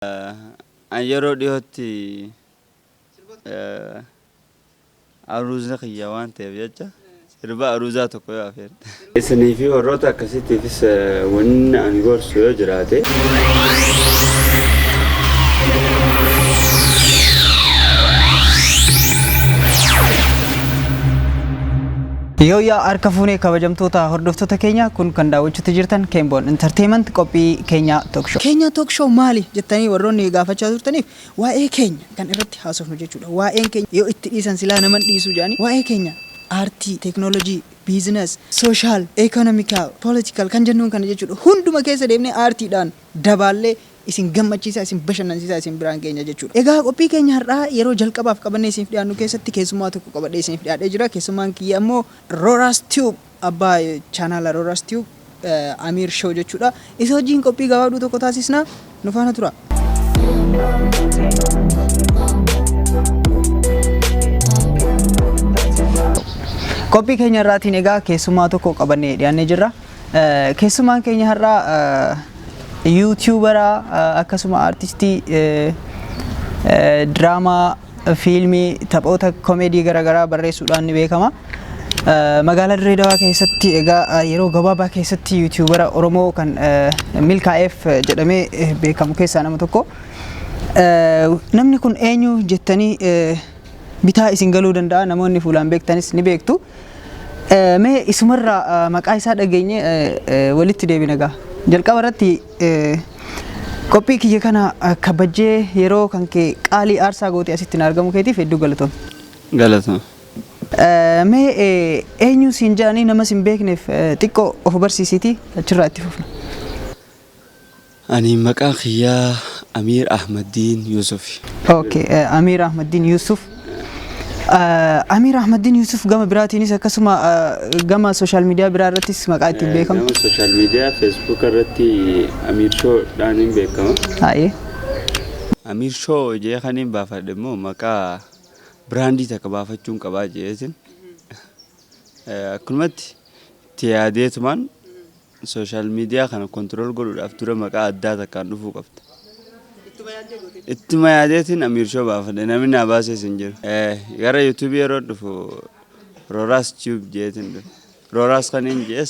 An yeroo dhiyootti aruuza kiyya waan ta'eef jecha sirba aruuzaa tokko yoo afeerte. Isinii fi warroota akkasiitiifis wanni ani gorsu yoo jiraate. Yooyyaa harka fuunee kabajamtoota hordoftoota keenya, kun kan daawwachuutti jirtan Keenboon Entertainment, qophii Keenya Talk Show. Keenya Talk Show maali jettanii warroonni gaafachaa turtaniif, waa'ee keenya kan irratti haasofnu jechuudha. Waa'een keenya yoo itti dhiisan silaa naman dhiisuu jedhanii, waa'ee keenya aartii, teeknoolojii, business, social, economical, political kan jennuun kana jechuudha. Hunduma keessa deemnee aartiidhaan dabaallee isin gammachiisaa, isin bashannansiisaa isin biraan geenya jechuudha. Egaa qophii keenya har'aa yeroo jalqabaaf qabannee isiniif dhiyaannu keessatti keessummaa tokko qabadhee isiniif dhiyaadhee jira. Keessummaan kiyya immoo Roraas Tube, abbaa chaanaala Roraas Tube, Amiir Show jechuudha. Isa wajjin qophii gabaabduu tokko taasisna. Nu faana tura. Qophii keenya irraatiin egaa keessummaa tokko qabannee dhiyaannee jirra. Keessummaan keenya har'aa YouTubera, akkasuma aartistii diraamaa, fiilmii, taphoota komeedii garaagaraa barreessuudhaan ni beekama. Magaalaa Dirree Dawaa keessatti egaa yeroo gabaabaa keessatti YouTubera Oromoo kan milkaa'eef jedhamee beekamu keessaa nama tokko. Namni kun eenyu jettanii bitaa isin galuu danda'a, namoonni fuulaan beektanis ni beektu. Mee isumarraa maqaa isaa dhageenye walitti deebina gaa. Jalqaba irratti qophii kiyya kana kabajjee yeroo kan kee qaalii aarsaa gootee asitti na argamu keetiif hedduu galatoom. Galatama. Mee eenyu siin jedhanii nama sin beekneef xiqqoo of barsiisiitii achirraa itti fufna. Ani maqaan kiyyaa Amiir Ahmaddiin Yusuf. Okay, Amiir Ahmaddiin Yusuf. Amiir Ahmaddiin Yusuf gama biraatiinis akkasuma gama social media biraa irrattis maqaa ittiin beekamu. Gama social media Facebook irratti Amiir Show dhaan hin beekama. Haayee. Amiir Show jee kan hin baafadhe immoo maqaa brandii takka baafachuun qabaa jeetin. Akkumatti itti yaadeetumaan social media kana control godhuudhaaf dura maqaa addaa takkaan dhufuu qabda. Ittuma yaadeetiin Amiir Show baafadhe, namni naa baasees hin jiru. Gara YouTube yeroo dhufu Roraas Tube jeetiin dhufe. Roraas kan hin jees